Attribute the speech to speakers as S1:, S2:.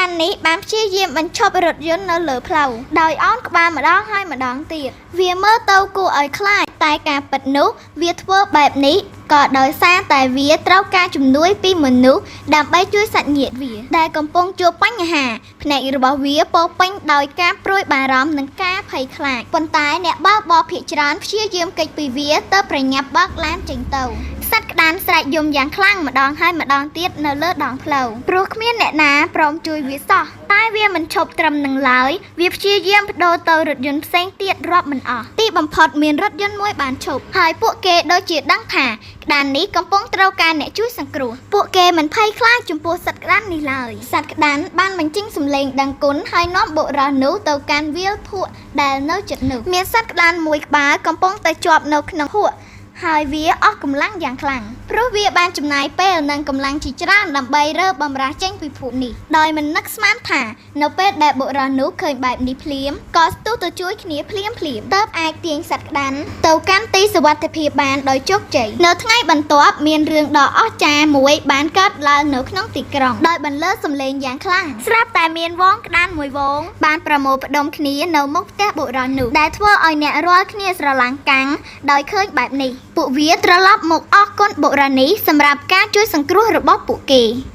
S1: ដាននេះបានព្យាយាមបញ្ឈប់រថយន្តនៅលើផ្លូវដោយអោនក្បាលម្ដងហើយម្ដងទៀតវាមើលទៅគួរឲ្យខ្លាចតែការពិតនោះវាធ្វើបែបនេះក៏ដោយសារតែវាត្រូវការជំនួយពីមនុស្សដើម្បីជួយសាច់ញាតិវាដែលកំពុងជួបបញ្ហាភ្នែករបស់វាពោរពេញដោយការព្រួយបារម្ភនិងការភ័យខ្លាចប៉ុន្តែអ្នកបើកបរភាគច្រើនព្យាយាមគេចពីវាទៅប្រញាប់បើកឡានចេញទៅ សត្វក្តានស្រែកយំយ៉ាងខ្លាំងម្ដងហើយម្ដងទៀតនៅលើដងផ្លូវព្រោះគ្មានអ្នកណាព្រមជួយវាសោះតែវាមិនឈប់ត្រឹមនឹងឡើយវាព្យាយាមប្ដូរទៅរថយន្តផ្សេងទៀតរាប់មិនអស់ទីបំផុតមានរថយន្តមួយបានឈប់ហើយពួកគេដូចជាដឹងថាក្តាននេះកំពុងត្រូវការអ្នកជួយសង្គ្រោះពួកគេមិនភ័យខ្លាចចំពោះសត្វក្តាននេះឡើយសត្វក្តានបានបញ្ចេញសម្លេងដឹងគុណហើយនាំបុរសនោះទៅកាន់វាលភក់ដែលនៅជិតនោះមានសត្វក្តានមួយក្បាលកំពុងតែជាប់នៅក្នុងភក់ ហើយវាអស់កម្លាំងយ៉ាងខ្លាំងព្រោះវាបានចំណាយពេលនិងកម្លាំងជាច្រើនដើម្បីរើបម្រះចេញពីភក់នេះដោយមិននឹកស្មានថានៅពេលដែលបុរសនោះឃើញបែបនេះភ្លាមក៏ស្ទុះទៅជួយគ្នាភ្លាមភ្លាមទើបអាចទាញសត្វក្តាន់ទៅកាន់ទីសុវត្ថិភាពបានដោយជោគជ័យនៅថ្ងៃបន្ទាប់មានរឿងដ៏អស្ចារ្យមួយបានកើតឡើងនៅក្នុងទីក្រុងដោយបន្លឺសំឡេងយ៉ាងខ្លាំងស្រាប់តែមានហ្វូងក្តានមួយហ្វូងបានប្រមូលផ្ដុំគ្នានៅមុខផ្ទះបុរសនោះដែលធ្វើឲ្យអ្នករាល់គ្នាស្រឡាំងកាំងដោយឃើញបែបនេះពួកវាត្រឡប់មកអរគុណបុរសនេះសម្រាប់ការជួយសង្គ្រោះរបស់ពួកគេ។